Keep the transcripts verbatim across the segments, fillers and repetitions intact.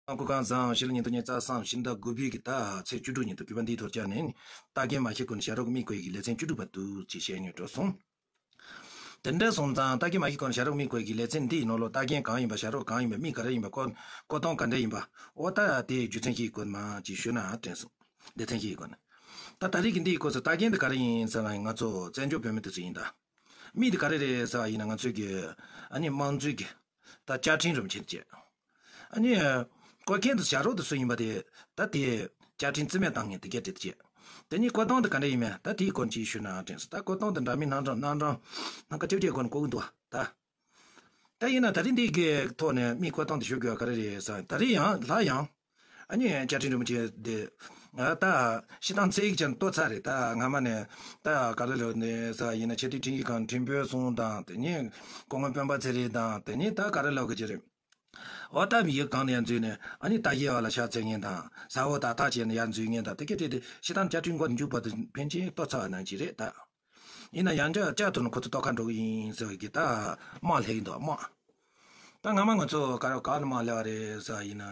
སྐུ་ཁམས་བཟང་། ཕྱི་ལོ་ཉིས་སྟོང་ཉི་ཤུ་རྩ་གསུམ་ཕྱི་ཟླ་དགུ་པའི་གི་ད་ཚེས་བཅུ་དྲུག་ཉིན་དུ་གུས་པ་འདིའི་ཐོག་བཅར་ནས་ནི། ལྟ་མཁན་མ་ཤེས་ཀུན་ཞབས་བྲོ་གི་མིག་བཀོད་ཀྱི་ལེ་ཚན་བཅུ་དྲུག་པ་དུ་ཅེས་བཤད་ཉོས་འགྲོ་སོང་། དེ་འདྲ་སོང་ཙང་ལྟ་མཁན་མ་ཤེས་ཀུན་ཞབས་བྲོ་གི་མིག་བཀོད་ཀྱི་ལེ་ཚན་འདིའི་ནང་ལོགས་ལྟ་མཁན་གང་ཡིན་པ། ཞབས་བྲོ་གང་ཡིན་པ། མི་ག་རེ་ཡིན་པ། བཀོད་བཀོད་སྟངས་ག་འདྲ་ཡིན་པ། འོ་ད་དེའི་རྒྱུ་མཚན་ཞིག་གི་སྐོར་མ་ཅིག་ཞུས་ན་དྲན་སོང་། སྡེ་ཚན་ཞིག་གི་སྒོ་ནས། ད་ད་རེས་ཀྱི་འདིའི་སྐོར་སུ་ལྟ་མཁན་དེ་ག་རེ་ཡིན་ཟེར་ན། ང་ཚོ་བཙན་བྱོལ་བོད་མི་དེ་ཚོ་ཡིན་ད། མི་དེ་ག་རེ་རེད་ཟེར་བ་ཡིན་ན། ང་ཚོའི་གི་ཨ་ནི་དམངས་གཙོའི་གི་ད་བཅའ་ཁྲིམས་རིན་པོ་ཆེ་བཅས། ཨ་ནི་བཀོད་མཁན་དེ་ཞབས་བྲོ་དེ་སུ་ཡིན་པ་དེ། ད་དེ་བཅའ་ཁྲིམས་རྩིས་མེད་བཏང་མཁན་དེ་ག་རེ་བྱེད། དེ་ནི་བཀོད་སྟངས་དེ་ག་འདྲ་ཡིན་མིན་ད་དེའི་སྐོར་ཅིག་ཞུས་ན་དྲན་སོང་། ད་བཀོད་སྟངས་དེ་འདྲ་མིན་སྣ་ཁྲིད་སྣ་ཁྲིད་སྣ་ཁ་ཅིག་ཅིག་སྒོ་ནས་བཀོད་ཀྱི་འདུག་ད། ད་ཡིན་ན་ད་རེས་འདི་གི་ཐོག་ནས་མི་བཀོད་སྟངས་དེ་ཞུ་དགོས་པ་ག་རེ་རེད་ཟེར། ད་རེས་ཡང་སླར་ཡང་ཨ་ནི་བཅའ་ཁྲིམས་རིན་པོ་ཆེ་དེ་ད་ཕྱི་ཐང་ཚིག་ཅན་གཏོར་ཚར་རེད། ད་སྔ་མ་ནས་ད་ག་རེ་ལབ་ནས་ཟེར་ཡིན་ན། ཆེས་མཐོའི་ཁྲིམས་ཞིབ་ཁང་ཁྲིམས་དཔོན་གསུམ་དང་། དེ་ནས་སྐུ་ངོ་སྤེན་པ་ཚེ་རིང་དང་། དེ་ནས་ད་ག་རེ་ལབ་དགོས་ཀྱི་རེད། འོ་ད་མི་ཡུལ་གང་ནས་ཡར་འཛུལ་ནས་ཨ་ནི་ལྟ་བཤལ་བ་ལ་ཕྱག་འཚལ་མཁན་དང་། ཟ་འོག་ཏག་ཏག་བྱས་ནས་ཡར་འཛུལ་མཁན་དང་། དེ་ག་དེ་དེ་ཕྱི་ཐང་བཅའ་ཁྲིམས་འགོ་མཇུག་བར་དུ་ཕན་ཆད་གཏོར་ཚར་བ་ནང་བཞིན་རེད་ད། ཡིན་ན་ཡང་བསྐྱར་བསྐྱར་དུ་ནི་ཁོ་ཚོ་གཏོར་ཁ་འགྲོ་གི་ཡིན་ཟེར་བའི་གི་ད་དམག་སླེབས་ཀྱི་འདུག་དམག་ད་སྔ་མ་ང་ཚོ་ག་རེ་ག་ནས་དམག་སླེབས་པ་རེད་ཟེར་བ་ཡིན་ན།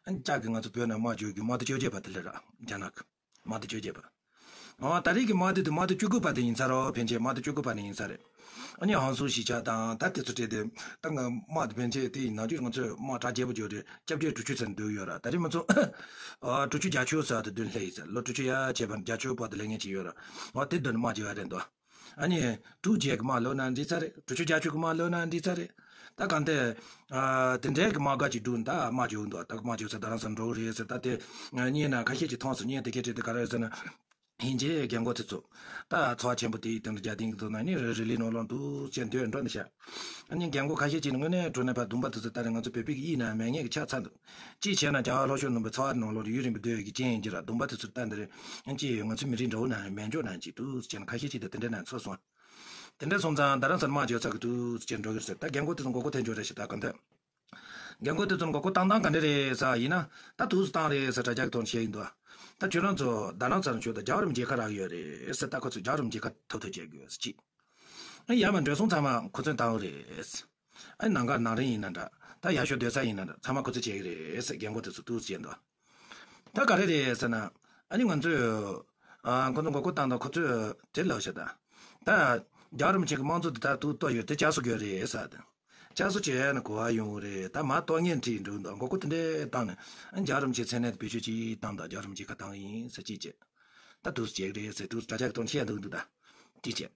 ཨ་ནི་ལྕགས་ཀྱི་ང་ཚོ་བོད་ནས་དམག་རྒྱག་རྒྱུ་དམག་སྡེ་བཅོ་བརྒྱད་པ་དེ་སླེབས་ར། རྒྱ་ནག་གི་དམག་སྡེ་བཅོ་བརྒྱད་པ། འོ་ད་རེས་ཀྱི་དམག་སྡེ་དེ་དམག་སྡེ་བཅུ་དགུ་པ་དེ་ཡིན་ས་རེད། ཕན་ཆད་དམག་སྡེ་བཅུ་དགུ་པ་ནས་ཡིན་ས་རེད། ཨ་ནི་ཧོན་སུར་གཞིས་ཆགས་དང་ད་དེ་ཚོ་སྤྲད་དེ། ད་ང་དམག་དེ་ཕན་ཆད་དེ་ཡིན་ནང་ཆོས་ང་ཚོས་དམག་གྲ་རྒྱས་པོ་བརྒྱབ་རེད། སྐྱབས་བཅོལ་དྲུག་ཅུ་ཚན་བདུན་ཡོད་ར། ད་རེས་ང་ཚོ་ཨ་དྲུག་ཅུ་བརྒྱད་ཅུ་ཟེར་བ་དེ་བདུན་སླེབས་ཡིན་ས། ལོ་དྲུག་ཅུ་ཡར་བྱས་པ་བརྒྱད་ཅུ་བར་དུ་སླེབས་མཁན་ཅིག་ཡོད་ར། འོ་དེ་བདུན་དམག་རྒྱག་ཡ་རེད་འདུག་ཨ་ནི་དྲུག་བརྒྱད་ཀྱི་དམག་སླེབས་ན་འགྲིག་ས་རེད། དྲུག་ཅུ་བརྒྱད་ཅུ་གི་དམག་སླེབས་ན་འགྲིག་ས་རེད། ད་གང་ལྟར་ཨ་དེ་འདྲའི་གི་དམག་སྒར་ཅིག་བསྒྲུབས། ད་དམག་རྒྱག་འདུག་ད་དམག་རྒྱག་ས་རྡ་རམ་ས་ལ་འགྲོ་གི་རེད་ཟེར། ད་དེ་བརྙན་ནང་ཁ་ཤས་ཅིག་མཐོང་སོང་། བརྙན་དེ་ག་འདྲ་རེད། དེ་ག་རེ་ཟེར་ན། ཕན་ཆད་རྒན་གོག་དེ་ཚོ་ད་ཚོགས་ཆེན་པོ་དེའི་སྟེང་དུ་རྒྱ་སྟེང་གི་ཐོག་ནས་ནི་རི་ལི་ནང་ལོགས་འདུག་ཅེས་འདོད་འགྲོ་འདི་ཤག་ཨ་ནི་རྒན་གོག་ཁ་ཤས་ཅིག་ནི་དངོས་གནས་དྲང་གནས་པ་སྡུག་པ་དེ་ཚོ་ལྟ་རེ། ང་ཚོ་བོད་པའི་གི་ཡིད་ནང་མེད་མཁན་གྱི་ཆགས་ཚར་འདུག་ཅིའི་ཕྱིར་ན་རྒྱལ་བ་ལྷོ་ཕྱོགས་ནོར་བུ་ཚོགས་པ་ནང་ལོགས་ཡུན་རིང་པོ་སྡོད་ཡོད་ཀྱི་རྐྱེན་ཡིན་གྱི་ར། སྡུག་པ་དེ་ཚོ་ལྟ་འདི་རེད། ཅིའི་ང་ཚོ་མི་རིགས་འདྲ་བོ་ནང་མེད་འཇོག་ནང་ཅིག་འདུག་ཅེས་ན་ཁ་ཤས་ཅིག་ད་དེ་འདྲ་ནང་ཚོར་སོང་། དེ་འདྲ་སོང་ཙང་རྡ་རམ་ས་ལ་དམག་རྒྱག་ཚར་གི་འདུག་ཅེས་འགྲོ་གི་རེད་ཟེར། ད་རྒན་གོག་དེ་ཚོ་མགོ་སྐོར་ཐེབས་འཇོག་རེད་ཤག་ད་གང་ལྟར། རྒན་གོག་དེ་ཚོ་མགོ་སྐོར་བཏང་སྟངས་ག་འདྲ་རེད་ཟེར་བ་ཡིན་ན། ད་དུས་སུ་བཏང་རེད་ཟེར་དྲ་རྒྱ་གི་ཐོག་ནས་བཤད་ཀྱི་འདུག་ད་ཁྱོད་རང་ཚོ་རྡ་རམ་ས་ལ་ཆོས་ད་རྒྱལ་བ་རིན་པོ་ཆེ་ཁ་རག་ཡོད་རེད་ཟེར། ད་ཁོ་ཚོས་རྒྱལ་བ་རིན་པོ་ཆེ་ཁ་ཐོབ་ཐབས་བྱེད་དགོས་ཟེར་གཅིག་ཨ་ཡར་མར་འགྲོ་སོང་ཚང་མ་ཁོ་ཚོས་བཏང་གི་རེད། ཨ་ནང་ག་ནང་རིན་ཡིན་ན་འདྲ། ད་ཡར་ཞོག་སྡོད་ས་ཡིན་ན་འདྲ། ཚང་མ་ཁོ་ཚོས་བྱེད་ཀྱི་རེད་ཟེར་རྒན་གོག་དེ་ཚོ་འདུག་བཤད་འདུག་ད་ག་རེ་རེད་ཟེར་ན། ཨ་ནི་ང་ཚོས་ཨ་ཁོ་ཚོ་མགོ་སྐོར་བཏང་དང་ཁོ་ཚོས་དེ་ལབ་བྱས། ད་ད་རྒྱལ་བ་རིན་པོ་ཆེ་གི་དམངས་གཙོ་དེ་ད་དུ་གཏོར་ཡོད་དེ་བསྐྱར་གསོ་དགོས་རེད་ཟེར། ད་བསྐྱར་གསོ་བྱས་ན་གོ་བ་ཡོང་གི་རེད། ད་མར་གཏོར་མཁན་ཁྲིད་འགྲོ་འདུག་མགོ་སྐོར་དེ་འདྲས་བཏང་ནས། ཨ་རྒྱལ་བ་རིན་པོ་ཆེ་མཚན་གནས་དེ་བེད་སྤྱོད་ཅིག་བཏང་དང་། རྒྱལ་བ་རིན་པོ་ཆེ་ཁ་བཏང་ཡིན་ཟེར་ཅིག་བྱས། ད་དུ་བྱེད་ཀྱི་རེད་ཟེར་དུ་དྲ་རྒྱ་གི་ཐོག་བཤད་འདུག་འདུག་ད་དེ་བྱས།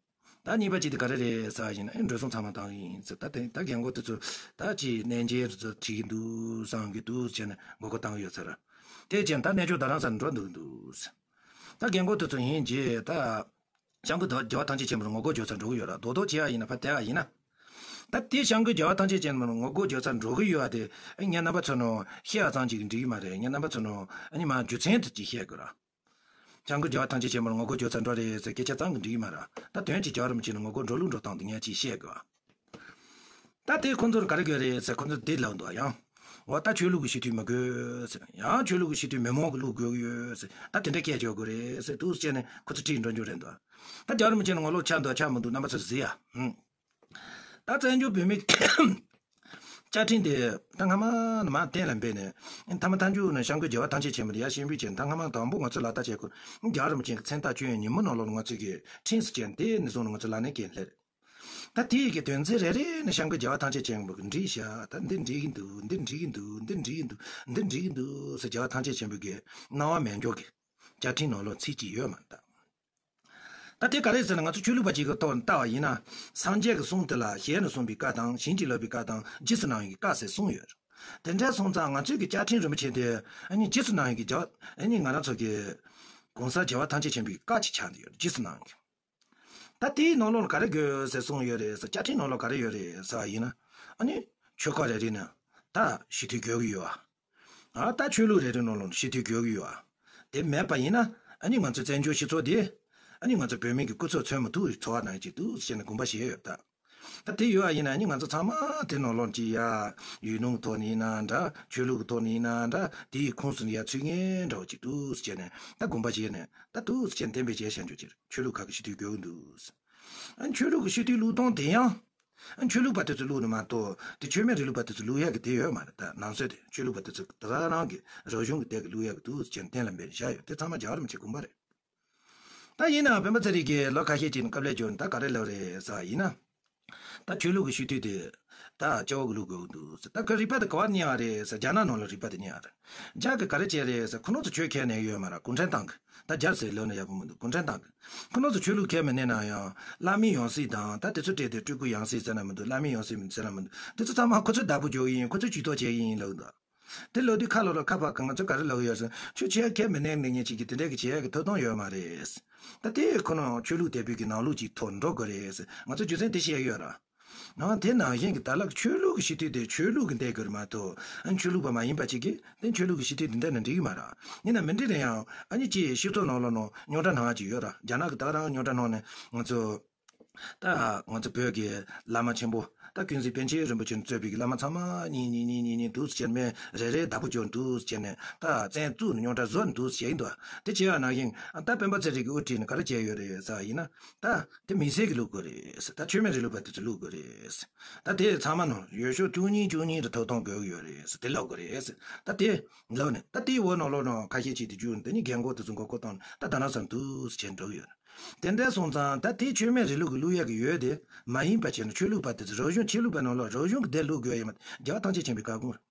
ད་གཉིས་པ་གཅིག་དེ་ག་རེ་རེད་ཟེར་བ་ཡིན་ན། ཨེ་འགྲོ་སོང་ཚང་མ་བཏང་ཡིན་ཟེར། ད་དེ་ད་རྒན་གོག་དེ་ཚོ་ད་ཅིག་གནས་མཇལ་དེ་ཚོ་ཁྲིད་ཀྱི་འདུག་བསམ་གྱི་འདུག་བྱས་ནས་མགོ་སྐོར་བཏང་གི་ཡོད་ས་རེད། དེ་བྱས་ད་གནས་མཆོག་རྡ་རམ་ས་ལ་འགྲོ་འདུག་འདུག་ད་རྒན་གོག་དེ་ཚོ་ཡིན་རྗེས་ད་སྐྱབས་མགོན་རྒྱལ་བ་ཐམས་ཅད་མཁྱེན་པར་ངོ་རྒོལ་བརྗོད་སར་འགྲོ་གི་ཡོད་ར། རྡོག་རྡོག་བྱས་པ་ཡིན་ན་ཕར་བལྟས་པ་ཡིན་ན། ད་དེ་སྐྱབས་མགོན་རྒྱལ་བ་ཐམས་ཅད་མཁྱེན་པར་ངོ་རྒོལ་བརྗོད་སར་འགྲོ་གི་ཡོད་པ་དེ་ངས་རྣམ་པ་ཚོ་ནང་བཤད་པ་ཙམ་གྱིས་འགྲིག་གི་མ་རེད། ངས་རྣམ་པ་ཚོ་ནང་ཨ་ནི་མར་རྒྱུ་མཚན་དེ་ཅིག་བཤད་དགོས་ར། སྐྱབས་མགོན་རྒྱལ་བ་ཐམས་ཅད་མཁྱེན་པར་ངོ་རྒོལ་བརྗོད་སར་འགྲོ་རེད་ཟེར་སྐད་ཆ་ཙམ་གྱིས་འགྲིག་གི་མ་རེད། ད་དོན་གྱིས་རྒྱལ་བ་རིན་པོ་ཆེ་ལ་ངོ་རྒོལ་འགྲོ་ལུགས་འགྲོ་སྟངས་དེ་ངས་ཅིག་བཤད་དགོས། ད་དེ་ཁོ་ཚོར་ག་རེ་དགོས་རེད་ཟེར། ཁོ་ཚོར་འདི་ལབ་འདུག་ཡང་། འོ་ད་ཆོས་ལུགས་ཀྱི་སྤྱི་འཐུས་མི་དགོས་ཟེར། ཡང་ཆོས་ལུགས་ཀྱི་སྤྱི་འཐུས་མི་མང་གི་ལུགས་དགོས་ཀྱི་ཡོད་ཟེར། ད་དེ་འདྲ་སྐད་རྒྱག་དགོས་རེད་ཟེར་འདུག་བྱས་ནས་ཁོ་ཚོ་ཁྲིད་འགྲོ་རྒྱུ་རེད་འདུག་ད་རྒྱལ་བ་རིན་པོ་ཆེ་ལ་ངོ་ལོག་ཆགས་འདུག་ཆགས་མི་འདུག་རྣམ་པ་ཚོ་གཟིགས་ཡ། ཧུམ། ད་བཙན་བྱོལ་བོད་མིའི་བཅའ་ཁྲིམས་དེ་ད་སྔ་མ་ནས་མར་གཏན་ལ་འབེབས་ནས། མཐའ་མ་མཐའ་མཇུག་ནས་སྐྱབས་མགོན་རྒྱལ་བ་ཐམས་ཅད་མཁྱེན་པ་དེ་ཡར་ཞུ་འབོད་བྱས། ད་སྔ་མ་དང་པོ་ང་ཚོས་ལག་བསྟར་བྱེད་དགོས། རྒྱལ་བ་རིན་པོ་ཆེ་གི་མཚན་རྟགས་བཅོས་ཡས་ཉིན་མོ་ནང་ལོགས་ང་ཚོས་ཀྱི་ཁྲིམས་སུ་བཅས། དེ་ནས་བཟུང་ནས་ང་ཚོ་ལག་ལེན་འཁེལ་སླེབས། ད་དེ་ཡི་གི་དོན་ཚན་རེ་རེ་ནས་སྐྱབས་མགོན་རྒྱལ་བ་ཐམས་ཅད་མཁྱེན་པ་གིས་འགྲིག་ཤག་ད་འདི་འགྲིག་གི་འདུག་འདི་འགྲིག་གི་འདུག་འདི་འགྲིག་གི་འདུག་འདི་འགྲིག་གི་འདུག་ཟེར་རྒྱལ་བ་ཐམས་ཅད་མཁྱེན་པ་གི་གནང་བ་མེད་འཇོག་གི་བཅའ་ཁྲིམས་ནང་ལོགས་ཚིག་གཅིག་ཡོད་མ་རེད་ད། ད་དེ་ག་རེ་ཟེར་ན། ང་ཚོ་ཆོས་ལུགས་པ་གཅིག་གི་ཐོག་ནས་ལྟ་བ་ཡིན་ན། སངས་རྒྱས་ཀྱི་གསུང་དེ་ལ་ཞལ་ནས་གསུངས་པའི་བཀའ་དང་། བྱིན་གྱིས་བརླབས་པའི་བཀའ་དང་། རྗེས་སུ་གནང་བའི་བཀའ་ཟེར་གསུངས་ཡོད། དེ་འདྲ་སོང་ཙང་ང་ཚོའི་གི་བཅའ་ཁྲིམས་རིན་པོ་ཆེ་དེ་ཨ་ནི་རྗེས་སུ་གནང་བའི་གི་རྒྱལ་བ། ཨ་ནི་ང་རང་ཚོ་གི་གོང་ས་རྒྱལ་བ་ཐམས་ཅད་མཁྱེན་པའི་བཀའ་ཅིག་ཆགས་བསྡད་ཡོད། རྗེས་སུ་གནང་གི། ད་དེའི་ནང་ལོགས་ལ་ག་རེ་དགོས་ཟེར་གསུངས་ཡོད་རེད་ཟེར། བཅའ་ཁྲིམས་ནང་ལོགས་ག་རེ་ཡོད་རེད་ཟེར་བ་ཡིན་ན། ཨ་ནི་ཆོལ་ཁ་རེ་རེ་ནས་ད་སྤྱི་འཐུས་དགོས་ཀྱི་ཡོད་པ། ཨ་ད་ཆོས་ལུགས་རེ་རེ་ནང་ལོགས་ལ་སྤྱི་འཐུས་དགོས་ཀྱི་ཡོད་པ། དེ་མེད་པ་ཡིན་ན་ཨ་ནི་ང་ཚོ་བཙན་བྱོལ་སྤྱི་ཚོགས་དེ་ཨ་ནི་ང་ཚོ་བོད་མི་གི་སྐུ་ཚབ་མཚོན་མི་ཐུབ་པའི་ཚོར་བ་ནང་ཅིག་འདུག་ཟེར་ནས་དགོངས་པ་བཞེས་ཡོད་ད། ད་དེ་ཡོད་པ་ཡིན་ན་ཨ་ནི་ང་ཚོ་ཚང་མ་དེ་ནང་ལོགས་ཀྱི་ཡ་ཡུལ་ལུང་གི་ཐོག་ནས་ཡིན་ན་འདྲ། ཆོས་ལུགས་ཀྱི་ཐོག་ནས་ཡིན་ན་འདྲ། དེའི་ཁོངས་སུ་ཡ་ཚུད་མཁན་འདྲ་བོ་ཅིག་འདུག་ཟེར་ནས་ད་དགོངས་པ་བཞེས་ནས། ད་འདུག་ཟེར་ནས་གཏན་འབེབས་བྱས་བཞག་རྒྱུ་ཅིག་རེད། ཆོས་ལུགས་ཁག་གི་སྤྱི་འཐུས་དགོས་ཀྱི་འདུག་ཟེར། ཨ་ཆོས་ལུགས་ཀྱི་སྤྱི་འཐུས་བླུག་སྟངས་དེ་ཡང་ ཨ་ཆོས་ལུགས་པ་དེ་ཚོས་བླུགས་ནི་མ་གཏོགས་དེ་ཆོས་མེད་རིང་ལུགས་པ་དེ་ཚོས་བླུགས་ཡག་གི་དེ་ཡོད་མ་རེད། ད་ནང་སྲོལ་དེ་ཆོས་ལུགས་པ་དེ་ཚོས་ད་ག་རང་གི་རིག་གཞུང་གི་སྟེང་གི་བླུགས་ཡག་གི་འདུག་ཟེར་གཏན་ལ་འབེབས་ནས་བཞག་ཡོད། དེ་ཚང་མ་རྒྱལ་བ་རིན་པོ་ཆེའི་དགོངས་པ་རེད། ད་ཡིན་ནའང་སྤེན་པ་ཚེ་རིང་གིས་ལོ་ཁ་ཤས་ཅིག་ནས་དཀའ་ལས་བརྒྱབ་ནས་ད་ག་རེ་ལབ་རེད་ཟེར་བ་ཡིན་ན། ད་ཆོས་ལུགས་ཀྱི་སྤྱི་འཐུས་དེ་ད་སྐྱ་བོ་གི་ལུགས་དགོས་ཀྱི་འདུག་ཟེར། ད་ཁོའི་རིག་པ་དེ་ག་པར་རྙེད་པ་རེད་ཟེར། རྒྱ་ནག་ནང་ལ་རིག་པ་དེ་རྙེད་པ་རེད། རྒྱ་གིས་ག་རེ་བྱས་རེད་ཟེར། ཁོ་རང་ཚོ་ཆོས་ཁས་ལེན་ཡོད་མ་རེད། གུང་ཁྲན་ཏང་གི། ད་རྒྱ་ཟེར་ལབ་ན་ཡག་པོ་མི་འདུག་གུང་ཁྲན་ཏང་གི། ཁོ་རང་ཚོ་ཆོས་ལུགས་ཁས་མི་ལེན་ན་ཡང་བླ་མའི་ཡང་སྲིད་དང་ད་དེ་ཚོ་སྤྲད་དེ་སྤྲུལ་སྐུ་ཡང་སྲིད་ཟེར་ན་མི་འདུག་བླ་མའི་ཡང་སྲིད་ཟེར་ན་མི་འདུག་དེ་ཚོ་ཚང་མ་ཁོ་ཚོས་བདག་པོ་རྒྱག་གི་ཡིན། ཁོ་ཚོས་ཇུས་གཏོགས་བྱེད་ཀྱི་ཡིན་ལབ་འདུག་དེ་ལབ་དུས་ཁ་ལོག་ལ་ཁ་ཕར་གི་ང་ཚོས་ག་རེ་ལབ་ཀྱི་ཡོད་ཟེར། ཁྱོད་ཆོས་ཁས་མི་ལེན་མཁན་ཅིག་གིས་དེ་འདྲ་གི་བྱེད་ཡག་གི་ཐོབ་ཐང་ཡོད་མ་རེད། ད་དེ་ཁོ་རང་ཆོས་ལུགས་དད་པའི་གི་ནང་ལུགས་ཅིག་ཐོག་འགྲོ་དགོས་རེད་ཟེར། ང་ཚོ་རྒྱུ་མཚན་དེ་བཤད་ཡོད་ར། ཨང་། དེ་ནང་བཞིན་གྱི་ད་ལག་ཆོས་ལུགས་ཀྱི་སྤྱི་འཐུས་དེ་ཆོས་ལུགས་ཀྱི་འདེགས་དགོས་རེད་མ་གཏོགས། ཨ་ནི་ཆོས་ལུགས་པ་མ་ཡིན་པ་ཅིག་གིས་དེ་ཆོས་ལུགས་ཀྱི་སྤྱི་འཐུས་དེ་འདྲ་ན་འགྲིག་གི་མ་རེད། ཡིན་ན་མི་འགྲིག་རེད་ཡང་། ཨ་ནི་ཅིག་སྤྱི་ཚོགས་ནང་ལོགས་ནང་རྙོག་དྲ་སྣང་བ་ཅིག་ཡོད་ར། རྒྱ་ནག་གི་ད་ག་རང་རྙོག་དྲ་སྣང་ནས་ང་ཚོ། ད་ང་ཚོ་བོད་ཀྱི་བླ་མ་ཆེན་པོ་ད་ཀུན་གཟིགས་པཎ་ཆེན་རིན་པོ་ཆེ་གཙོས་པའི་བླ་མ་ཚང་མ་གཉིས་གཉིས་གཉིས་གཉིས་གཉིས་འདུག་སེ་བྱས་ནས་མི་རེ་རེ་བདག་པོ་བྱས་འདུག་སེ་བྱས་ནས་ད་བཙན་བཙུགས་ནས་རྙོག་དྲ་བཟོས་འདུག་སེ་བྱས་ཡིན་འདུག་དེ་བྱས་པ་ནང་བཞིན་ད་སྤེན་པ་ཚེ་རིང་གིས་དབུ་ཁྲིད་ནས་ག་རེ་བྱས་ཡོད་རེད་ཟེར་བ་ཡིན་ན། ད་དེ་མི་སེར་གྱིས་བླུག་དགོས་རེད། ད་ཆོས་མེད་རིང་ལུགས་པ་དེ་ཚོས་བླུག་དགོས་རེད། ད་དེ་ཚང་མ་ནང་འོས་ཤོག་བཅུ་གཉིས་བཅུ་གཉིས་རེ་ཐོབ་ཐང་དགོས་ཀྱི་ཡོད་རེད། དེ་ལབ་དགོས་རེད། ད་དེ་ལབ་ནས་ད་དེའི་འོག་ནང་ལོགས་ནང་ཁ་ཤས་ཅིག་དེ་བརྒྱུད་ནས་དེ་ནི་རྒན་གོག་དེ་ཚོ་མགོ་སྐོར་བཏང་ནས་ད་ད་ནང་བསམ་འདུག་སེ་བྱས་འགྲོ་གི་ཡོད་རེད། དེ་འདྲ་སོང་ཙང་ད་དེ་ཆོས་མེད་རིང་ལུགས་ཀྱི་བླུག་ཡག་གི་ཡོད་དེ་མ་ཡིན་པ་བྱས་ན་ཆོས་ལུགས་པ་དེ་ཚོ་རིག་གཞུང་ཆོས་ལུགས་པ་ནང་ལོགས་རིག་གཞུང་གི་དེ་བླུག་དགོས་ཡོད་མ་རེད། རྒྱལ་བ་ཐམས་ཅད་མཁྱེན་པའི་བཀའ་དགོངས་རེད།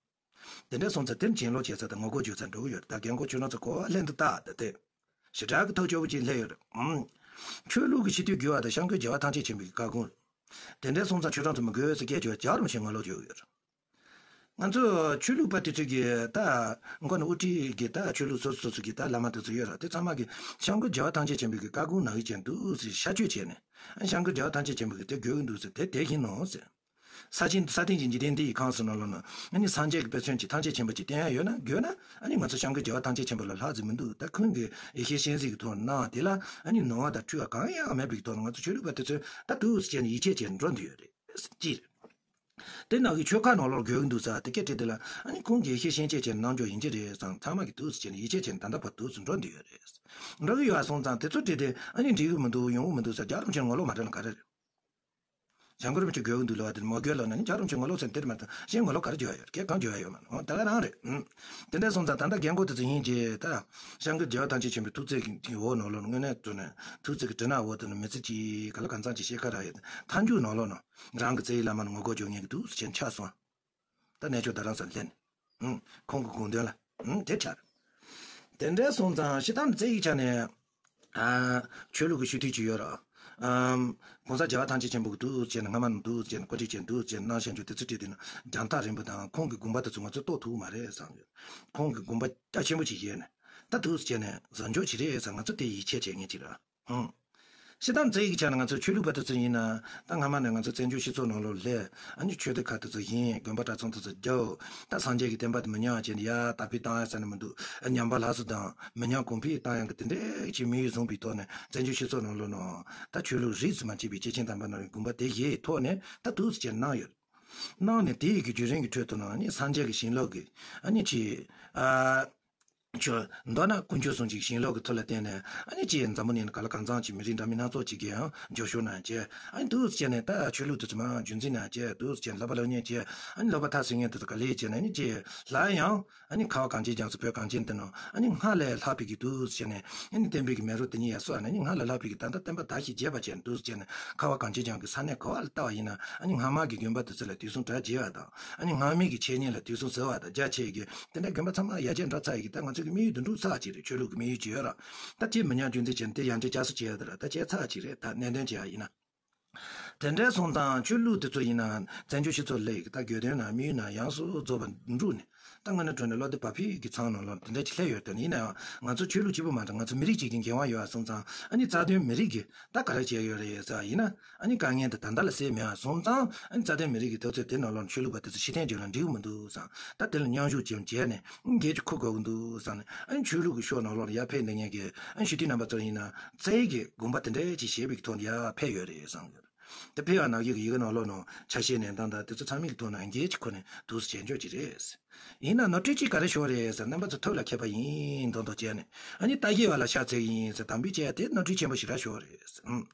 དེ་འདྲ་སོང་ཙང་དེར་གྱེན་ལོག་བྱས་ཚར་དང་ངོ་རྒོལ་བྱས་ཚར་འགྲོ་གི་ཡོད་རེད། ད་རྒན་གོག་ཁྱོད་རང་ཚོ་གོ་བ་ལེན་དུ་བཏང་ད་དེ། ཞེ་དྲག་གི་ཐབས་སྐྱོ་པོ་ཅིག་སླེབས་ཡོད་རེད། ཨང་། ཆོས་ལུགས་ཀྱི་སྤྱི་འཐུས་དགོས་པ་དང་སྐྱབས་མགོན་རྒྱལ་བ་ཐམས་ཅད་མཁྱེན་པའི་བཀའ་དགོངས་རེད། དེ་འདྲ་སོང་ཙང་ཁྱོད་རང་ཚོ་མི་དགོས་ཟེར་སྐད་བརྗོད་རྒྱག་རོགས་བྱེད། ངོ་ལོག་བྱེད་ཀྱི་ཡོད་རེད། ང་ཚོ་ཆོས་ལུགས་པ་དེ་ཚོས་ཀྱི་ད་མགོ་ནས་དབུ་ཁྲིད་ཀྱི་ད་ཆོས་ལུགས་སོ་སོ་སོ་སོ་གི་ད་བླ་མ་དེ་ཚོ་ཡོད་ར། དེ་ཚང་མ་གིས་སྐྱབས་མགོན་རྒྱལ་བ་ཐམས་ཅད་མཁྱེན་པའི་གི་བཀའ་དགོངས་ནང་བཞིན་བྱས་འདུག་ཟེར་ཤར་བསྐྱོད་བྱས་ནས། སྐྱབས་མགོན་རྒྱལ་བ་ཐམས་ཅད་མཁྱེན་པའི་གི་དེ་དགོས་ཀྱི་འདུག་ཟེར་དེ་དེ་བཞིན་ནོ་ཟེར། ས་ཆེན་ས་སྟེང་གི་འཇིག་རྟེན་འདི་ཡི་ཁམས་སུ་ནང་ལོགས་ན་ཨ་ནི་སངས་རྒྱས་ཀྱི་དཔེ་མཚོན་གྱི་ཐམས་ཅད་མཁྱེན་པ་ཅིག་བསྟན་ཡ་ཡོད་ན་དགོས་ན། ཨ་ནི་ང་ཚོ་སྐྱབས་མགོན་རྒྱལ་བ་ཐམས་ཅད་མཁྱེན་པ་ལས་ལྷག་ཟིག་མི་འདུག་ད་ཁོང་གི་ཡེ་ཤེས་སྤྱན་གཟིགས་ཀྱི་ཐོག་གནང་དེ་ལ་ཨ་ནི་ནོར་བ་དང་འཁྲུལ་བ་གང་ཡང་མེད་པའི་ཐོག་ནས་ང་ཚོ་ཆོས་ལུགས་པ་དེ་ཚོས་ད་འདུག་སེ་བྱས་ནས་ཡིད་ཆེས་བྱས་ནས་འགྲོ་འདོད་ཡོད་རེད། ཅི་རེད། དེ་ནང་གི་ཆོལ་ཁ་ནང་ལོགས་དགོས་ཀྱི་འདུག་ཟེར་དེ་སྐད་དྲིས་དེ་ལ་ཨ་ནི་ཁོང་གིས་ཡེ་ཤེས་སྤྱན་འབྱེད་བྱས་ནས་གནང་རྒྱུ་ཡིན་གྱི་རེད་བསམ། ཚང་མ་གིས་འདུག་སེ་བྱས་ནས་ཡིད་ཆེས་བྱས་ནས་ད་ལྟ་བར་འདུག་སེ་འགྲོ་འདོད་ཡོད་རེད། འགྲོ་གི་ཡོད་པ་སོང་ཙང་དེ་ཚོ་དྲིས་ཏེ་ཨ་ནི་འགྲིག་གི་མི་འདུག་ཡོང་གི་མི་འདུག་ཟེར་རྒྱལ་བ་རིན་པོ་ཆེ་ངོ་ལོག་མ་སྤྲད་ན་ག་རེ་རེད། སྐྱབས་མགོན་རིན་པོ་ཆེ་དགོས་ཀྱི་འདུག་ལབ་པ་དེ་མ་དགོས་ལབ་ན་ནི་སྐྱབས་མགོན་རིན་པོ་ཆེ་ངོ་ལོག་ཟེར་དེར་མ་གཏོགས་གཞན་ངོ་ལོག་ག་རེ་བྱེད་ཡ་ཡོད། སྐད་གང་བྱེད་ཡ་ཡོད་མ་རེད། དེ་ག་རང་རེད། ཨུམ། དེ་འདྲ་སོང་ཙང་ད་ལྟ་རྒན་གོག་དེ་ཚོ་ཡིན་གྱི་ད། སྐྱབས་མགོན་རྒྱལ་བ་ཐམས་ཅད་མཁྱེན་པའི་ཐུགས་བརྩེ་གི་འོག་ནང་ལོགས་ནས་དངོས་གནས་དུ་ནས་ཐུགས་བརྩེ་གི་དྲིན་ནག་འོག་ཏུ་ནས་མི་ཚེ་གཅིག་ག་ལ་གང་འཚམ་ཅིག་ཤེས་ཁ་རག་ཡོད། མཐའ་མཇུག་ནང་ལོགས་ནས་རང་གི་རྩ་བའི་བླ་མ་ལ་ངོ་རྒོལ་བྱེད་མཁན་གྱི་དུས་སུ་ཆེན་ཆགས་སོང་། ད་གནས་མཆོག་ད་རང་སར་སླེབས་ནས། ཨུམ། ཁོང་གི་དགོངས་དོན་ལ། ཨུམ། དེ་ཆགས། དེ་འདྲ་སོང་ཙང་སྤྱིར་བཏང་རྩ་བའི་ཆ་ནས། ཨ། ཆོས་ལུགས་ཀྱི་སྤྱི་འཐུས་ཅིག་ཡོད་ར། ཨམ། གོང་ས་རྒྱལ་བ་ཐམས་ཅད་མཁྱེན་པ་གི་འདུག་ཟེར་ནས་སྔ་མ་ནས་འདུག་ཟེར་ནས་བཀོད་སྒྲིག་བྱས་འདུག་ཟེར་ནས་གནང་བཞག་རྒྱུ་དེ་ཚོ་བྲིས་དུས་ན་རྒྱང་ཐག་རིང་པོ་དང་ཁོང་གི་དགོངས་པ་དེ་ཚོ་ང་ཚོས་རྟོགས་ཐུབ་མ་རེད་བསམ་ཡོད། ཁོང་གི་དགོངས་པ་རྒྱ་ཆེན་པོ་ཞིག་བཞེས་ནས་ད་འདུག་ཟེར་ནས་བཟང་ཕྱོགས་ཅིག་རེད་བསམ། ང་ཚོ་དེ་ཡིད་ཆེས་བྱེད་མཁན་ཅིག་ར། ཧུང་། སྤྱིར་བཏང་རྩ་བའི་ཆ་ནས་ང་ཚོ་ཆོས་ལུགས་པ་དེ་ཚོ་ཡིན་ན་ད་སྔ་མ་ནས་ང་ཚོ་བཙན་བྱོལ་སྤྱི་ཚོགས་ནང་ལོགས་སླེབས། ཨ་ནི་ཆོས་སྡེ་ཁག་དེ་ཚོ་བཞེངས། དགོན་པ་གྲྭ་ཚང་དེ་ཚོ་རྒྱག་ད་སངས་རྒྱས་ཀྱི་བསྟན་པ་དེ་མི་ཉམས་བྱས་ནས་ཡར་དར་སྤེལ་བཏང་ཡ་ཟེར་ནས་མི་འདུག་ཉམས་པ་སླར་གསོ་དང་མི་ཉམས་གོང་འཕེལ་བཏང་ཡག་གི་དེ་འདྲའི་ཅིག་དམིགས་ཡུལ་བཟུང་བའི་ཐོག་ནས་བཙན་བྱོལ་སྤྱི་ཚོགས་ནང་ལོགས་ནང་ད་ཆོས་ལུགས་རིས་སུ་མ་ཆད་པའི་སྐྱེས་ཆེན་དམ་པ་རྣམས་ཀྱི་དགོངས་པ་དེ་བཞེས་ཐོག་ནས་ད་འདུག་སེ་བྱས་གནང་ཡོད། གནང་ནས་དེ་ཡི་གི་བརྒྱུད་རིམ་གྱི་ཁྲོད་དུ་ནང་ཨ་ནི་སངས་རྒྱས་ཀྱི་བྱིན་རླབས་ཀྱི་ཨ་ནི་ཅིག་ཨ། ཆོས་མདོར་ན་དཀོན་མཆོག་གསུམ་གྱི་བྱིན་རླབས་ཀྱི་ཐོག་ལ་བརྟེན་ནས་ཨ་ནི་ཅིག་འཛམ་བུ་གླིང་ནང་ག་ལ་གང་འཚམ་ཅིག་མི་རིགས་འདྲ་མིན་སྣ་ཚོགས་ཅིག་གིས་ཡང་འབྱོར་ཕྱུག་གནང་བྱས། ཨ་ནི་འདུག་སེ་བྱས་ནས་ད་ཆོས་ལུགས་དེ་ཚོ་མར་རྒྱུན་འཛིན་གནང་བྱས། འདུག་སེ་བྱས་ནས་བསླབ་པ་སློབ་གཉེར་བྱས། ཨ་ནི་སློབ་པ་མཐར་སོན་མཁན་དེ་ཚོ་ག་ལེར་བྱས་ནས་ཨ་ནི་ཅིག་སླར་ཡང་ཨ་ནི་ཁ་བ་གངས་ཅན་ལྗོངས་སུ་བོད་གངས་ཅན་འདི་ནང་ཨ་ནི་སྔར་ལས་ལྷག་པའི་གི་འདུག་སེ་བྱས་ནས་ཨ་ནི་བསྟན་པའི་གི་མེ་རོ་དེ་ཉིད་ཡར་གསོས། ཨ་ནི་སྔར་ལས་ལྷག་པའི་གི་ད་ལྟ་བསྟན་པ་དར་ཞིང་རྒྱས་པ་བྱས། འདུག་སེ་བྱས་ནས་ཁ་བ་གངས་ཅན་ལྗོངས་ཀྱི་ས་གནས་ག་བ་ལ་ལྟ་བ་ཡིན་ན་ཨ་ནི་སྔ་མ་གི་དགོན་པ་དེ་ཚོ་ལ་དུས་གསུམ་གྲ་རྒྱས་པ་དང་། ཨ་ནི་སྔ་མའི་གི་འཆད་ཉན་ལ་དུས་གསུམ་ཟེར་བ་དང་རྒྱ་ཆེ་གི་དེ་འདྲ་དགོན་པ་ཚང་མ་ཡར་རྒྱས་འགྲོ་ཚར་ཡི་གི་ད་ང་ཚོ་གི་དམིགས་ཡུལ་དེ་འགྲུབ་ཚར་ཅིག་རེད། ཆོས་ལུགས་ཀྱི་དམིགས་ཡུལ་ཅིག་ཡོད་ར། ད་ཅིག་མི་ཉམས་རྒྱུན་འཛིན་བྱས་ནས་དེ་ཡར་འདྲེན་བསྐྱར་གསོ་བྱས་ཡོད་དེ་ར། ད་བྱས་ཚར་ཅིག་རེད། ད་ནན་ཏན་བྱས་ཡ་ཡིན་ན། དེ་འདྲ་སོང་ཙང་ཆོས་ལུགས་དེ་ཚོ་ཡིན་ན་བཙན་བྱོལ་སྤྱི་ཚོགས་ལ་ཡི་གི་ད་དགོས་དོན་ན་དམིགས་ཡུལ་ན་ཡོངས་སུ་རྫོགས་པ་འགྲུབ་ནས་ད་དངོས་གནས་དྲང་གནས་བློ་བདེ་བག་ཕེབས་ཀྱི་མཚམས་ནང་ལ་དེ་འདྲ་ཅིག་སླེབས་ཡོད་དེ། ཡིན་ན་ཡང་ང་ཚོ་ཆོས་ལུགས་གཅིག་པུ་མ་གཏོགས་ང་ཚོ་མི་རིགས་གཅིག་གི་འགན་དབང་ཡོད་པ་སོང་ཙང་ཨ་ནི་རྩ་དོན་མི་རིགས་ཀྱི་ད་ག་རེ་བྱས་ཡོད་རེད་ཟེར་བ་ཡིན་ན། ཨ་ནི་དཀའ་ངལ་དེ་ད་ལྟ་ལ་སེལ་མེད་པ་སོང་ཙང་ཨ་ནི་རྩ་དོན་མི་རིགས་ཀྱི་འཐབ་རྩོད་དེ་ནང་ལོགས་ཆོས་ལུགས་པ་དེ་ཚོ་ཕྱིར་འཐེན་བྱས་ན་འགྲིག་གི་མི་འདུག་བསམ། ད་དེ་ལ་མཉམ་ཞུགས་ཀྱང་བྱས་ནས་འགན་ཅིག་འཁུར་དགོས་ཀྱི་འདུག་བསམ་ནས། ཨ་ནི་ཆོས་ལུགས་ཀྱི་ཕྱོགས་ནང་ལོགས་ལ་ཡར་ཕེབས་འདི་ངས་ཀྱི་ཨ་ནི་སྤྱི་འཐུས་རྣམ་པ་ཚོ་ཡིན་ན་རྩ་བའི་གི་དགོངས་པ་དེ་འདྲ་ཅིག་བཞེས་པའི་ཐོག་ནས་ཡར་ཕེབས་ཡོད་རེད་བསམ་ཡོད། དེ་ཕེབས་པ་ནང་བཞིན་གྱི་ཡི་གེ་ནང་ལོགས་ནང་ཆ་ཤས་ལེན་སྟངས་དང་དེ་ཚོ་ཚང་མའི་གི་ཐོག་ནས་འགན་ཅིག་ཁུར་ནས་འདུག་སེ་བྱེད་འཇོག་ཅིག་རེད། ཡིན་ན་ནོར་འཁྲུལ་ཅིག་ག་རེ་ཤོར་རེད་ཟེར། རྣམ་པ་ཚོ་ཐུགས་ལ་འཁྱེར་པ་ཡིན་མདོག་མདོག་བྱས་ནས་ཨ་ནི་ལྟ་ཞིབ་པ་ལ་ཤ་ཚ་ཡིན་ཟེར་དམ་འབུལ་བྱས་ཏེ་ནོར་འཁྲུལ་ཆེན་པོ་ཞིག་ར་ཤོར་རེད་ཟེར། ཨང་།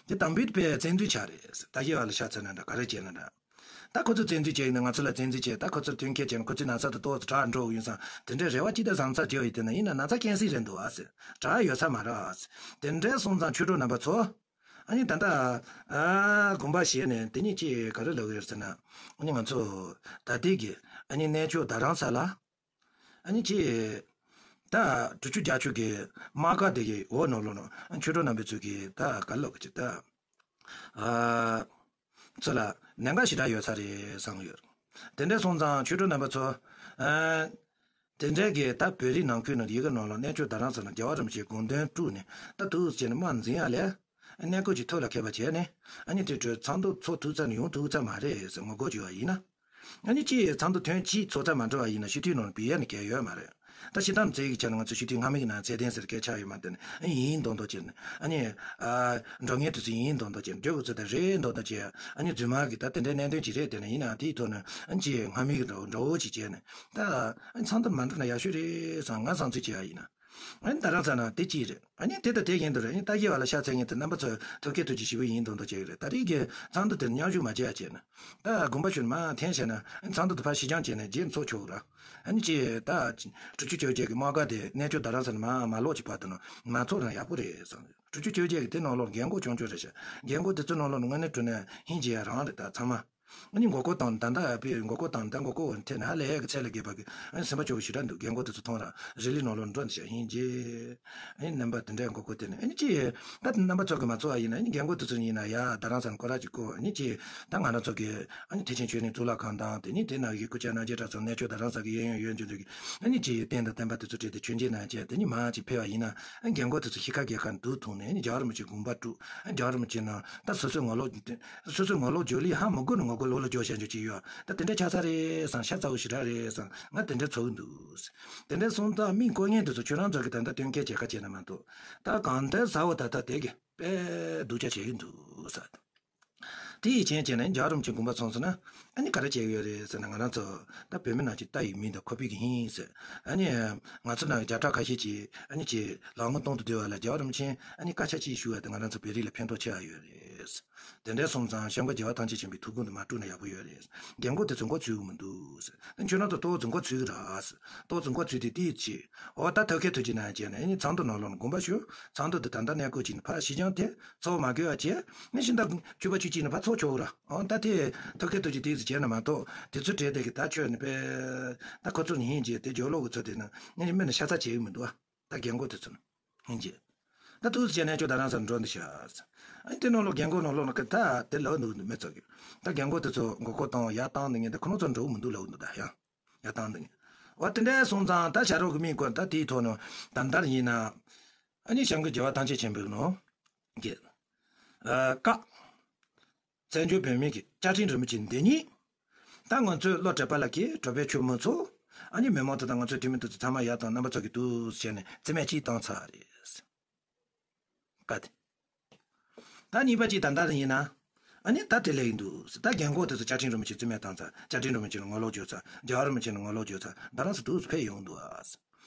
དེ་དང་པོའི་དཔེ་བཙན་འཛུལ་ཆགས་རེད། ད་ཞི་བ་ལ་ཤ་ཚ་ན་འདྲ་ག་རེ་བྱས་ན་འདྲ། ད་ཁོ་ཚོ་བཙན་འཛུལ་བྱས་ཡིན་ན་ང་ཚོ་ལ་བཙན་འཛུལ་བྱས། ད་ཁོ་ཚོར་དོན་འཁྱེར་བྱས་ན་ཁོ་ཚོའི་ན་ཚ་དེ་ཏོག་ཙམ་དྲག་འགྲོ་གི་ཡིན་བསམ། དེ་འདྲའི་རེ་བ་ཅི་ལྟར་བཟང་ཚར་བྱས་ཡོད་དེ་ན་ཡིན་ན་ན་ཚ་སྐྱེ་སྲིད་རེད་འདུག་ཨ་ཟེར། དྲག་ཡོད་ས་མ་རེད་ཨ་ཟེར། དེ་འདྲའི་སོང་ཙང་ཆོས་གྲོགས་རྣམ་པ་ཚོ། ཨ་ནི་ད་ལྟ་ཨ་དགོངས་པ་བཞེས་ནས་དེ་ཉིད་ཅིག་ག་རེ་ལབ་ཀྱི་ཡོད་ཟེར་ན། ཨ་ནི་ང་ཚོ་ད་ལྟའི་གི་ཨ་ནི་གནས་མཆོག་རྡ་རམ་ས་ལ། ཨ་ནི་ཅི། ད་དྲུག་ཅུ་བརྒྱད་ཅུ་གི་དམག་སྒར་དེ་གི་འོག་ནང་ལོགས་ནང་ཆོས་གྲོགས་རྣམ་པའི་ཚོས་ཀྱི་ད་ག་ལབ་ཀྱི་ད། ཨ། ཚོ་ལ་གནད་འགག་ཞེ་དྲག་ཡོད་ས་རེད་བསམ་གྱི་ཡོད། དེ་འདྲ་སོང་ཙང་ཆོས་གྲོགས་རྣམ་པ་ཚོ། ཨ། དེ་འདྲའི་གི་ད་བོད་རིགས་ནང་ཁུལ་ནང་ཡི་གེ་ནང་ལ་གནས་མཆོག་རྡ་རམ་ས་ལ་རྒྱལ་བ་རིན་པོ་ཆེའི་དགོངས་དོན་དཀྲུགས་ནས་ད་དུས་ཚོད་ནས་དམག་འཛིང་ཡ་ལས། གནས་སྐོར་གྱི་ཐོག་ལ་ཁད་པར་བྱས་ནས། ཨ་ནི་དེ་འཕྲོས་ཚོགས་འདུ་ཚོགས་ཐུབ་ཚར་ནས་ཡོང་ཐུབ་ཚར་མ་རེད་ཟེར་ངོ་རྒོལ་བྱས་པ་ཡིན་ན། ཨ་ནི་ཅིག་ཚོགས་འདུ་ཐེངས་གཅིག་ཚོགས་ཚར་མ་འགྲོ་བ་ཡིན་ན་སྤྱི་འཐུས་ནང་ལ་བུད་ཡ་ནི་གལ་ཡོད་མ་རེད། ད་སྤྱིར་བཏང་བཙན་གྱི་ཆ་ནས་ང་ཚོ་སྤྱི་འཐུས་སྔ་མའི་ནང་ཚད་ལྡན་ཟེར་སྐད་ཆ་ཡོད་མ་རེད། ཨ་ནི་ཡིན་མདོག་མདོག་བྱས་ནས་ཨ་ནི། ཨ། འགྲོ་མཁན་དེ་ཚོ་ཡིན་མདོག་མདོག་བྱས་ནས་འགྲོ་དགོས་ཚོད་དང་རེད་མདོག་མདོག་བྱས། ཨ་ནི་རྫུན་མ་གི་ད་དེ་འདྲའི་གནད་དོན་ཅིག་རེད། དེ་ནས་ཡིན་ནའང་དེའི་ཐོག་ནས་ཨ་ནི་ཅིག་སྔ་མའི་གི་འདྲ་འདྲ་བོ་ཅིག་བྱས་ནས་ད་ཨ་ནི་ཚོགས་འདུ་མ་འགྲོ་ན་ཡག་ཤོས་རེད་བསམ་ང་བསམ་ཚུལ་བྱས་པ་ཡིན་ན། ཨ་ནི་རྡ་རམ་ས་ལ་དེ་གཅིག་རེད། ཨ་ནི་དེ་དང་དེ་བཞིན་དུ་རེད། ཨ་ནི་ད་ཞི་བ་ལ་ཤ་ཚ་མཁན་དེ་རྣམ་པ་ཚོ་ཐབས་མཁས་ཐུགས་རྗེ་ཞེ་པོ་ཡིན་མདོག་མདོག་བྱེད་ཀྱི་རེད། ད་རེས་ཀྱི་ཚོགས་འདུ་དེར་མཉམ་ཞུགས་མ་བྱས་ཡ་བྱས་ན། ད་དགོངས་པ་ཞུ་ནས་མར་འཐེན་བྱས་ན་ཨ་ནི་ཚོགས་འདུ་དེ་ཕར་ཕྱི་འགྱངས་བྱས་ནས་རྗེས་ཚོགས་ཆོག་ར། ཨ་ནི་ཅི་ད་དྲུག་ཅུ་བཅོ་བརྒྱད་ཀྱི་དམག་སྒར་དེ་གནས་མཆོག་རྡ་རམ་ས་ལ་མར་མ་ལོག་ཅིག་བར་དུ་ན་མ་ཚོགས་ན་ཡག་པོ་རེད་བསམ། དྲུག་ཅུ་བཅོ་བརྒྱད་ཀྱི་དེ་ནང་ལོགས་རྒན་གོག་ཆུང་ཆུང་རེད་ཤག་རྒན་གོག་དེ་ཚོའི་ནང་ལོགས་ནས་དངོས་གནས་དྲང་གནས་ཧིན་ཇི་ཡ་རང་རེད་ད་ཚང་མ། ཨ་ནི་མགོ་སྐོར་བཏང་ད་ལྟ་ཡ་པའི་མགོ་སྐོར་བཏང་ད་མགོ་སྐོར་འོང་ཐད་ན་ཧ་ལས་ཀྱི་ཚད་ལས་བརྒལ་བ་གི་ཨ་ནི་སེམས་པ་སྐྱོ་བོ་ཞེ་དྲག་འདུག་རྒན་གོག་དེ་ཚོ་མཐོང་ར་རི་ལི་ནང་ལོགས་འགྲོ་འདི་ཤག་ཧིན་ཇི། ཨ་ནི་རྣམ་པ་དེ་འདྲའི་མགོ་སྐོར་དེ་ནི་ཨ་ནི་ཅི། ད་དེ་རྣམ་པ་ཚོ་གི་མ་ཚོར་བ་ཡིན་ན་ཨ་ནི་རྒན་གོག་དེ་ཚོ་ཡིན་ན་ཡ་རྡ་རམ་ས་ལ་སྐོར་ར་ཅིག་སྐོར་ཨ་ནི་ཅི། ད་ང་རང་ཚོ་གི་ཨ་ནི་ཐེག་ཆེན་ཆོས་གླིང་གཙུག་ལག་ཁང་དང་དེ་ནི་དེ་ན་གི་སྐུ་ཕྱྭ་རྣམ་རྒྱལ་གྲྭ་ཚང་གནས་མཆོག་རྡ་རམ་ས་གི་གཡས་གཡོན་གཡོན་ལྗོངས་འདི་གི་ཨ་ནི་ཅི་རྟེན་དང་བརྟེན་པ་དེ་ཚོ་བྲིས་ཏེ་མཆོད་མཇལ་གནང་བྱས་དེ་ནི་མར་ཅིག་ཕེབས་པ་ཡིན་ན་ཨ་ནི་རྒན་གོག་དེ་ཚོ་ཤི་ཁ་རྒས་ཁ་འདུག་ཐུག་ནས་ཨ་ནི་རྒྱལ་བ་རིན་པོ་ཆེ་དགོངས་པ་དཀྲུགས། རྒྱལ་བ་རིན་པོ་ཆེ་ནང་ད་སོ་སོའི་ངོ་ལོག་སོ་སོའི་ངོ་ལོག་བརྗོད་ལས་ཧ་མི་གོ་ནས་ངོ་རྒོལ་ལོག་ལ་བརྗོད་བྱ་འཇོག་ཅིག་ཡོད། ད་དེ་འདྲ་ཆགས་ཚར་རེད་བསམ། ཤ་ཚ་བོ་ཞེ་དྲག་རེད་བསམ། ང་དེ་འདྲ་ཚོར་གི་འདུག་དེ་འདྲ་སོང་ཙང་མི་བསྐོ་མཁན་དེ་ཚོ་ཁྱོད་རང་ཚོ་གི་ད་ལྟ་སྟོན་ཁ་བྱེད་ཁ་བྱས་ན་མ་གཏོགས་ད་གང་ལྟར་ཟ་བོ་ད་ལྟ་དེ་གི་དཔེ་སྡུག་ཅག་བྱེད་ཀྱི་འདུག་ས། དེ་ཡི་རྐྱེན་བྱས་ནས་རྒྱལ་བ་རིན་པོ་ཆེ་དགོངས་པ་ཚོམས་སོང་ན་ཨ་ནི་ག་རེ་བྱེད་ཀྱི་ཡོད་རེད་ཟེར་ན་ང་རང་ཚོ་ད་བོད་མི་ནང་གི་ད་ཡི་མིང་དང་ཁོ་པའི་གི་ཧིན་ཟེར། ཨ་ནི་ང་ཚོ་ནང་གི་བརྒྱ་ཕྲག་ཁ་ཤས་ཀྱིས་ཨ་ནི་ཀྱི་ལག་ངོ་སྟོང་དུ་བསྡུ་བ་ལ་རྒྱལ་བ་རིན་པོ་ཆེ་ཨ་ནི་སྐད་ཆ་གཅིག་ཞུ་བ་དེ་ང་རང་ཚོ་བོད་རིགས་ལ་ཕན་ཐོགས་ཆེ་བ་ཡོད་རེད། དེ་འདྲ་སོང་ཙང་སྐྱབས་མགོན་རྒྱལ་བ་ཐམས་ཅད་མཁྱེན་པའི་ཐུགས་དགོངས་དེ་མ་དཀྲུགས་ན་ཡག་པོ་ཡོད་རེད། རྒན་གོག་དེ་ཚོ་མགོ་ཚོས་ཀྱི་མི་འདུག་ཟེར། ཁྱོད་རང་ཚོ་ཏོག་ཙམ་མགོ་ཚོས་ཀྱི་ར་ཟེར། ཏོག་ཙམ་མགོ་ཚོས་ཏེ་དེའི་ཆེད་འོ་ད་ཐབས་མཁས་ཐུགས་རྗེ་གནང་བྱས་ནས་ཨ་ནི་ཚོགས་འདུ་ནང་ལོགས་ནས་དགོངས་པ་ཞུ། ཚོགས་འདུ་དེ་ད་ལྟ་གནས་སྐོར་གྱིས་ནི་ཕར་ཕྱི་འགྱངས་ཏེ་ཚོགས་མ་དགོས་པ་བྱས་ནས་ཕྱི་ཟླ་བཅུ་པ་བཅུ་གཅིག་ནས་ཕར་ཚོགས་ཆོག་གི་ར། འོ་ད་དེ་ཐབས་མཁས་ཐུགས་རྗེ་དེ་ཚོ་བྱས་ན་མ་གཏོགས་དེ་ཚོ་བྲལ་དེ་གི་ད་ཆོས་ནི་པས་ད་ཁོ་ཚོ་ནི་ཧིན་གྱིས་དེ་སྦྱོར་ཀློག་གི་ཚོ་དེ་ནི་ཨ་ནི་མི་ནི་ཤ་ཚ་བྱེད་ཀྱི་མི་འདུག་ཨ། ད་རྒན་གོག་དེ་ཚོ་ནི་ཡིན་གྱི། ད་ཐུགས་སུ་བྱས་ནས་ཁྱོད་རྡ་རམ་ས་ལ་འགྲོ་འདི་ཤག་ཨ་ནི་དེ་ནང་ལོགས་རྒན་གོག་ནང་ལོགས་ནི་ད་དེ་ལབ་འདུག་མི་ཚོ་གི། ད་རྒན་གོག་དེ་ཚོ་མགོ་སྐོར་བཏང་ཡར་བཏང་འདི་ངས་ད་ཁོ་རང་ཚོ་འགྲོ་གི་མི་འདུག་ལབ་འདུག་ད་ཡང་ཡར་བཏང་འདི་ངས། འོ་དེ་འདྲ་སོང་ཙང་ད་ཞྭ་རོགས་ཀྱི་མིག་སྐོར་ད་དེའི་ཐོག་ནས་ད་ལྟར་ཡིན་ན་ཨ་ནི་སྐྱབས་མགོན་རྒྱལ་བ་ཐམས་ཅད་མཁྱེན་པའི་ནང་གི་ཨ་བཀའ། བཙན་བྱོལ་བོད་མི་གི་བཅའ་ཁྲིམས་རིན་པོ་ཆེ་འདི་ཉིད། ད་ང་ཚོའི་བློ་གྲོས་པ་ལགས་ཀྱིས་གྲོས་དཔོན་ཆེན་མོ་ཚོ། ཨ་ནི་མི་མང་ཚོ་དང་ང་ཚོའི་འཐུས་མི་དེ་ཚོ་ཚང་མ་ཡར་དང་རྣམ་པ་ཚོ་གི་འདུག་བྱས་ནས་རྩིས་མེད་གཅིག་བཏང་ཚར་རེད། བཀའ་དེ། ད་གཉིས་པ་གཅིག་ད་ལྟ་ཡིན་ན། ཨ་ནི་ད་དེ་ལས་ཡིན་འདུག་ད་རྒན་གོག་དེ་ཚོ་བཅའ་ཁྲིམས་རིན་པོ་ཆེ་རྩིས་མེད་བཏང་ཚར། བཅའ་ཁྲིམས་རིན་པོ་ཆེ་ལ་ངོ་ལོག་བྱས་ཚར། རྒྱལ་བ་རིན་པོ་ཆེ་ལ་ངོ་ལོག་བྱས་ཚར། རྡ་རམ་ས་འདུག་ཕེབས་ཡོང་འདུག་ཨ།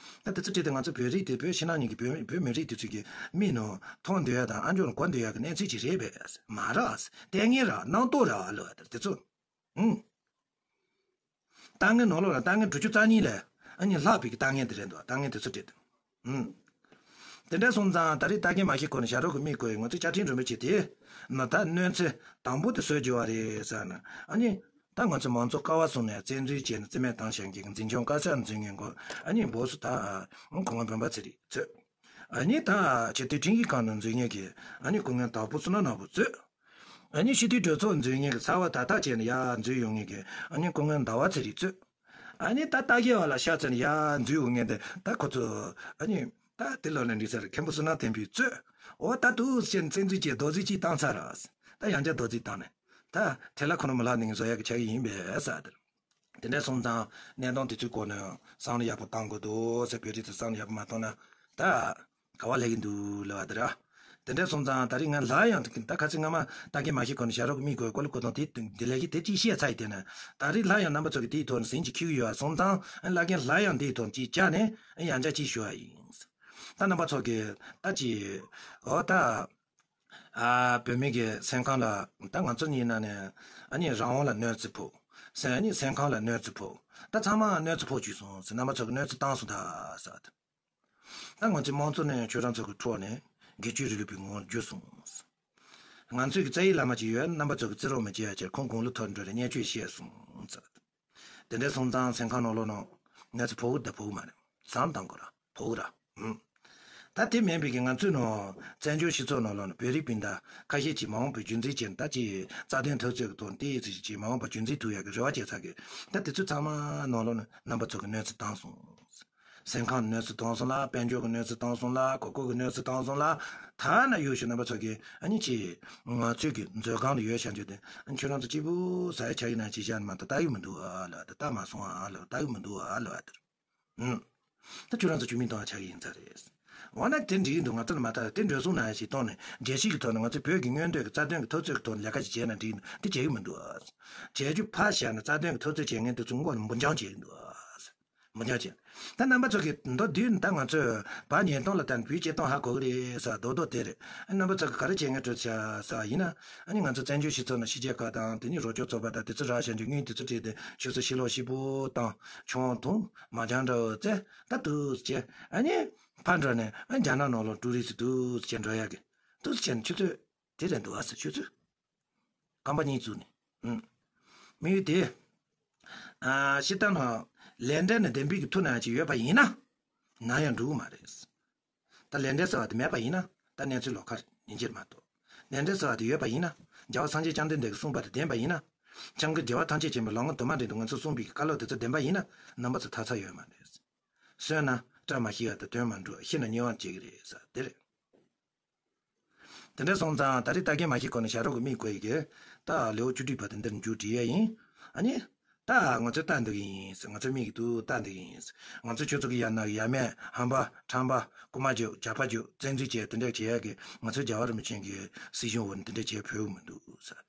ད་དེ་ཚོ་བྲིས་ཏེ་ང་ཚོ་བོད་རིགས་དེ་བོད་ཕྱི་ནང་གཉིས་ཀྱི་བོད་བོད་མི་རིགས་དེ་ཚོ་གི་མིག་ནང་མཐོང་འདོད་ཡ་དང་ཨ་འཇོག་ལ་གོ་འདོད་ཡ་གི་གནས་ཚུལ་ཅིག་རེད་པས། མ་རེད། ལྟས་ངན་རེད། སྣང་དོགས་རེད་ལབ་པ་དེ་ཚོ། ཨུང་། ལྟས་ངན་ནང་ལོགས་ལ་ལྟས་ངན་དྲུག་ཅུ་རྩ་གཉིས་ལས་ཨ་ནི་ལྷག་པའི་གི་ལྟས་ངན་དེ་རེད་འདུག་ལྟས་ངན་དེ་ཚོ་བྲིས་ཏེ། ཨུང་། དེ་འདྲ་སོང་ཙང་ད་རེས་ལྟ་མཁན་མ་ཤེས་གོང་ནས་ཞྭ་རོགས་ཀྱི་མིག་བཀོད་ཡིན། ང་ཚོའི་བཅའ་ཁྲིམས་རིན་པོ་ཆེ་དེ་ན་ད་གནོན་ཚེ་དང་པོ་དེ་བཟོས་རྒྱུ་བ་རེད་ཟེར་ན། ཨ་ནི་ད་ང་ཚོ་མང་གཙོ་ཀ་བ་གསུམ་ནས་བཙན་འཛུལ་བྱས་ནས་རྩིས་མེད་བཏང་བཞག་མཁན་གྱི་འཛིན་སྐྱོང་བཀའ་ཤག་འཛིན་མཁན་ཀོ་ཨ་ནི་སྦོ་སུ་ད་ཁོང་ང་འབུམ་པ་ཚེ་རིང་ཚོས། ཨ་ནི་ད་སྤྱི་འཐུས་ཁྲིམས་ཀྱི་ཁང་ནང་འཛུལ་མཁན་གྱི་ཨ་ནི་སྐུ་ངལ་དྭགས་པོ་བསོད་ནམས་ནོར་བུ་གཙོས། ཨ་ནི་སྤྱི་འཐུས་གྲོས་ཚོགས་འཛུལ་མཁན་གྱི་ཚ་བ་ད་ཐག་བཅད་ནས་ཡར་འཛུལ་ཡོང་མཁན་གྱི་ཨ་ནི་སྐུ་ངལ་ཟླ་བ་ཚེ་རིང་གཙོས། ཨ་ནི་ད་ལྟ་རྒྱལ་བ་ལ་ཤ་ཚ་ནས་ཡར་འཛུལ་ཡོང་མཁན་དེ་ད་ཁོ་ཚོ་ཨ་ནི་ད་དེ་ལོ་ནས་འདི་ཚར་མཁན་པོ་བསོད་ནམས་བསྟན་འཕེལ་གཙོས། འོ་ད་དུ་ཅན་བཙན་འཛུལ་གྱི་རྡོག་རྫིས་གཅིག་བཏང་ཚར་ར། ད་ཡང་བསྐྱར་རྡོག་རྫིས་བཏང་ནས་ད་དེ་ལ་ཁོ་ན་མི་ལག་ནས་བཟོ་ཡག་གི་ཆ་གི་ཡིན་པས་ས་དེར། དེ་འདྲ་སོང་ཙང་གནས་སྟངས་དེ་ཚོའི་སྐོར་ནས་བསམ་བློ་ཡག་པོ་བཏང་དགོས་འདུག་ཟེར། བོད་རིགས་ཚོས་བསམ་བློ་ཡག་པོ་མ་བཏང་ན་ད་ག་བ་སླེབས་ཀྱི་འདུག་ལབ་པ་དེ་ར། དེ་འདྲ་སོང་ཙང་ད་རེས་ང་སླར་ཡང་ད་ཁ་སང་སྔ་མ་ལྟ་མཁན་མ་ཤེས་གོང་ནས་ཞྭ་རོགས་ཀྱི་མིག་བཀོད་ཀོ་ལི་ཀོ་དང་དེ་དེ་ལས་ཀྱི་དེ་ཅིག་བཤད་ཚར་ཡི་དེ་ནས་ད་རེས་སླར་ཡང་རྣམ་པ་ཚོ་གི་དེའི་ཐོག་ནས་ཟིན་གྱི་ཁྱེར་གྱི་ཡོད་པ་སོང་ཙང་ལྟ་མཁན་སླར་ཡང་དེའི་ཐོག་ནས་ཅིག་བཅར་ནས་ཡང་བསྐྱར་ཅིག་ཞུ་བ་ཡིན། ད་རྣམ་པ་ཚོ་གི་ད་ཅིག་འོ་ད། ཨ། བོད་མི་གི་སེམས་ཁམས་ལ། ད་ང་ཚོ་གཉིས་ན་ནས་ཨ་ནི་རང་དབང་ལ་གནོད་འཚེ་ཕོག། སེམས་ཨ་ནི་སེམས་ཁམས་ལ་གནོད་འཚེ་ཕོག། ད་ཚང་མ་གནོད་འཚེ་ཕོག་བཅུག་སོང་ཟེར། རྣམ་པ་ཚོ་གི་གནོད་འཚེ་བཏང་སོང་ད་ཟེར། ད་ང་ཚོའི་དམངས་གཙོ་ནས་ཁྱོད་རང་ཚོ་གི་འཕྲོག་ནས་སྒེར་གཅོད་རིང་ལུགས་པའི་ངོ་བོར་འགྱུར་སོང་ཟེར། ང་ཚོའི་གི་རྩ་བའི་བླ་མ་ཅིག་ཡོད། རྣམ་པ་ཚོ་གི་བརྩི་རོགས་མི་བྱེད་ཡ་ཆེད་ཁོང་དགུང་ལོ་མཐོ་རུ་འགྲོ་རེ་བརྙས་བཅོས་བཤད་སོང་ཟེར། དེ་འདྲ་སོང་ཙང་སེམས་ཁམས་ནང་ལོགས་ནང་གནོད་འཚེ་ཕོག་གི་ད་ཕོག་གི་མ་རེད། བསམ་བཏང་དགོས་ར། ཕོག་གི་ར། ཨུམ། ད་དེ་མིན་པའི་གི་ང་ཚོའི་ནང་བཙན་བྱོལ་སྤྱི་ཚོགས་ནང་ལོགས་ནས་བོད་རིགས་སྤུན་ཟླ་ཁ་ཤས་ཀྱིས་མ་འོངས་པའི་རྒྱུན་འཛིན་བྱས་ནས་ད་ཅིག་རྩ་དོན་འཐབ་རྩོད་ཀྱི་ཐོག་ནས་དེའི་ཚེ་ཅིག་མ་འོངས་པ་རྒྱུན་འཛིན་ཐུབ་ཡག་གི་རེ་བ་བྱས་ཚར་གི། ད་དེ་ཚོའི་ཚང་མ་ནང་ལོགས་ནས་རྣམ་པ་ཚོ་གི་གནོད་འཚེ་བཏང་སོང་། སེམས་ཁམས་གནོད་འཚེ་བཏང་སོང་ལ། དཔལ་འབྱོར་གྱི་གནོད་འཚེ་བཏང་སོང་ལ། གོ་སྐབས་ཀྱི་གནོད་འཚེ་བཏང་སོང་ལ། ཐ་ན་ཡོད་ཤོས་རྣམ་པ་ཚོ་གིས་ཨ་ནི་ཅིག་ང་ཚོའི་གི་མཛོད་ཁང་དུ་ཡོད་བྱ་རྒྱུ་དེ་ཨ་ནི་ཁྱོད་རང་ཚོ་གཅིག་པུ་ཟ་ཡ་ཆ་གི་ནང་ཅིག་བཞག་ནས་མ་གཏོགས་ལྟ་གི་མི་འདུག་ཨ་ལ། ད་ལྟ་མ་སོང་ཨ་ལ། ལྟ་གི་མི་འདུག་ཨ་ལ། ཨ་དེར། ཨུམ། ད་ཁྱོད་རང་ཚོ་ཆུ་མིག་གཏོང་བ་ཆགས་ཀྱི་ཡིན་ས་རེད། འོ་ན་དེ་འགྲིག་གི་འདུག་ང་ཚོ་ལ་མ་ལྟ་དེ་འགྲོ་སོང་ན་ཡ་ཞིག་གཏོང་ནས་རྒྱལ་སྤྱི་གི་ཐོག་ནས་ང་ཚོ་བོད་ཀྱི་མངོན་འདོད་ཀྱི་རྩ་དོན་གྱི་འཐབ་རྩོད་ཀྱི་ཐོག་ནས་ལས་ཀ་ཞིག་བྱས་ན་འགྲིག་གི་འདུག་དེ་བྱེད་ཀྱི་མི་འདུག་བྱེད་རྒྱུ་ཕར་བཞག་ནས་རྩ་དོན་གྱི་འཐབ་རྩོད་བྱེད་མཁན་དེ་ཚོ་མགོ་ནས་འབུད་རྐྱང་བྱེད་ཀྱི་འདུག་འབུད་རྐྱང་བྱེད། ད་རྣམ་པ་ཚོ་གིས་མདོར་བསྡུས་ནས་ད་ང་ཚོས་བ་ཉིས་སྟོང་ལ་བལྟས་ནས་བོད་སྤྱི་སྟོང་ཧ་གོ་གི་རེད་ཟེར་རྡོག་རྡོག་དེ་རེད། རྣམ་པ་ཚོ་གིས་ག་རེ་བྱེད་མཁན་འདུག་ཟེར་ཡིན་ན། ཨ་ནི་ང་ཚོ་བཙན་བྱོལ་སྤྱི་ཚོགས་ནང་ཕྱི་རྒྱལ་ཁག་དང་དེ་ནི་རོགས་སྐྱོར་ཚོགས་པ་དང་དེ་ཚོ་རག་བྱས་ཀྱི་དངུལ་དེ་ཚོ་སྤྲད་དེ་ཁྱོད་ཚོ་ཕྱི་ལོགས་ཕྱི་པོ་དང་ཆང་འཐུང་མ་ཅང་འདྲ་བོ་བཙལ་ད་འདུག་སེ་བྱས། ཨ་ནི་ཕར་འགྲོ་ནས་ཨ་རྒྱ་ནག་ནང་ལོགས་ཀྲུའུ་རི་སི་འདུག་སེ་བྱས་འགྲོ་ཡག་གི་འདུག་སེ་བྱས་ནས་ཁྱོད་ཚོས་དེ་རེད་འདུག་ཨ་ཟེར། ཁྱོད་ཚོས་ཁང་པ་གཉིས་བཙུགས་ནས། ཨུམ། དམིགས་ཡུལ་དེ། ཨ། སྤྱིར་བཏང་ནང་ལས་འབྲས་ནི་བདེན་པའི་གི་ཐུགས་ན་ཅིག་ཡོད་པ་ཡིན་ན། ན་ཡང་འགྲོ་གི་མ་རེད། ད་ལས་འབྲས་ཟེར་བ་དེ་མེད་པ་ཡིན་ན་ད་གནས་ཚུལ་ལོགས་ཀ་ཡིན་གྱི་མ་གཏོགས། ལས་འབྲས་ཟེར་བ་དེ་ཡོད་པ་ཡིན་ན། རྒྱལ་བ་སངས་རྒྱས་བཅོམ་ལྡན་འདས་ཀྱིས་གསུངས་པ་དེ་བདེན་པ་ཡིན་ན། སྤྱང་ཀི་རྒྱལ་བ་ཐམས་ཅད་མཁྱེན་པའི་ལོངས་སྐུ་དུ་མ་འདྲེན་དུ་ང་ཚོས་གསུངས་པའི་བཀའ་སློབ་དེ་ཚོ་བདེན་པ་ཡིན་ན་རྣམ་པ་ཚོ་ཐར་ས་ཡོད་མ་རེད། གསོན་ན་བཀྲ་མ་ཤིས་པ་དང་དོན་མ་འགྲུབ། ཤི་ན་ཉེས་པ་སྐྱེ་གི་རེད་ཟེར་དེ་རེད། དེ་འདྲ་སོང་ཙང་ད་རེས་ལྟ་གིན་མ་ཤེས་གོང་ནས་ཞྭ་སྒྲོག་གི་མིག་བགོ་ཡི་གི། ད་ལེའུ་བཅུ་དྲུག་པ་དེ་འདིར་མཇུག་སྒྲིལ་ཡ་ཡིན། ཨ་ནི། ད་ང་ཚོས་ལྟ་འདོད་ཀྱི་ཡིན། ང་ཚོའི་མིག་གིས་འདུག་ལྟ་འདོད་ཀྱི་ཡིན། ང་ཚོ་ཁྱོད་ཚོ་གི་ཡ་ན་ཡ་མེད་ཧམ་པ་ཁྲམ་པ་རྐུ་མ་རྒྱུག་ཇག་པ་རྒྱུག་བཙན་འཛུལ་བྱས་དེ་འདྲ་བྱེད་ཡ་གི་ང་ཚོའི་རྒྱལ་བ་རིན་པོ་ཆེ་གི་སྲིད་གཞུང་འོག་ནས་དེ་འདྲ་བྱེད་ཕོད་ཀྱི་མི་འདུག་ཟེར།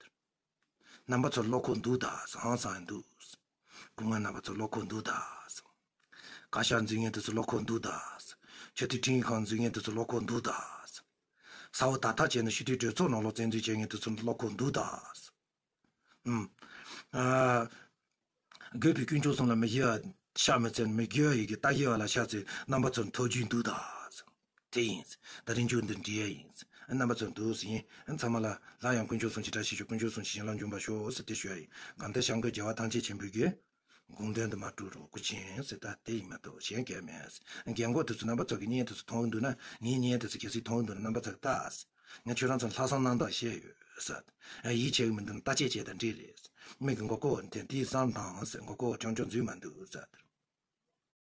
རྣམ་པ་ཚོར་བློ་ཁོག་འདུག་ད་ཟེར། ཧང་སང་འདུག་སྐུ་ངོ་རྣམ་པ་ཚོར་བློ་ཁོག་འདུག་ད་ཟེར། བཀའ་ཤག་འཛུལ་མཁན་དེ་ཚོ་བློ་ཁོག་འདུག་ད་ཟེར། ཆོས་དད་ཁྲིམས་ཡིག་ཁང་འཛུལ་མཁན་དེ་ཚོ་བློ་ཁོག་འདུག་ད་ཟེར། ས་འོག་དག་ཐག་བྱས་ནས་སྤྱི་འཐུས་གྲོས་ཚོགས་ནང་ལོགས་བཙན་འཛུལ་བྱེད་མཁན་དེ་ཚོ་བློ་ཁོག་འདུག་ད་ཟེར། ཨུམ། ཨ། དགོས་པའི་དཀོན་མཆོག་གསུམ་ལ་མི་ཞུ་བ་ཤ་མི་བཙལ། མི་དགོས་པའི་གི་རྟ་ཞུ་བ་ལ་ཤ་བཙལ། རྣམ་པ་ཚོར་ཐོབ་རྒྱུ་འདུག་ད་ཟེར། དེ་ཡིན། ད་རིང་ཆུ་འདི་འབྲི་ཡ་ཡིན། རྣམ་པ་ཚོ་འདུག་ཟིན། ཚང་མ་ལ་ལ་ཡང་དཀོན་མཆོག་གསུམ་གྱི་བཀྲ་ཤིས་ཤོག་དཀོན་མཆོག་གསུམ་གྱི་བྱིན་རླབས་འབྱུང་བར་ཤོག་ཟེར་དེ་ཞུ་ཡ་ཡིན། གང་ལྟར་སྐྱབས་མགོན་རྒྱལ་བ་ཐམས་ཅད་མཁྱེན་པའི་གི་དགོངས་དོན་དུ་མ་གྲུབ་རོགས་སྐུ་མཁྱེན་ཟེར་ད་དེ་ཡིན་མ་གཏོགས་གཞན་གལ་མེད། རྒན་གོག་དེ་ཚོ་རྣམ་པ་ཚོ་གི་བརྙན་དེ་ཚོ་མཐོང་གི་འདུག་ན། ངའི་བརྙན་དེ་ཚོ་གལ་སྲིད་མཐོང་གི་འདུག་ན་རྣམ་པ་ཚོ་གི་ལྟ། ངས་ཁྱོད་རང་ཚོ་ལྷག་བསམ་རྣམ་དག་བཤད་ཡོད་ཟེར། ཡིད་ཆེས་གི་མི་འདུག་ན་ལྟ་ཅེས་བྱས་དང་འདྲིས་རེད། མིག་གི་མགོ་སྐོར་འཐེན་དེའི་བསམ་དང་ཟེར། མགོ་སྐོར་ཅོང་ཅོང་འཛུལ་མ་འདུག་ཟེར།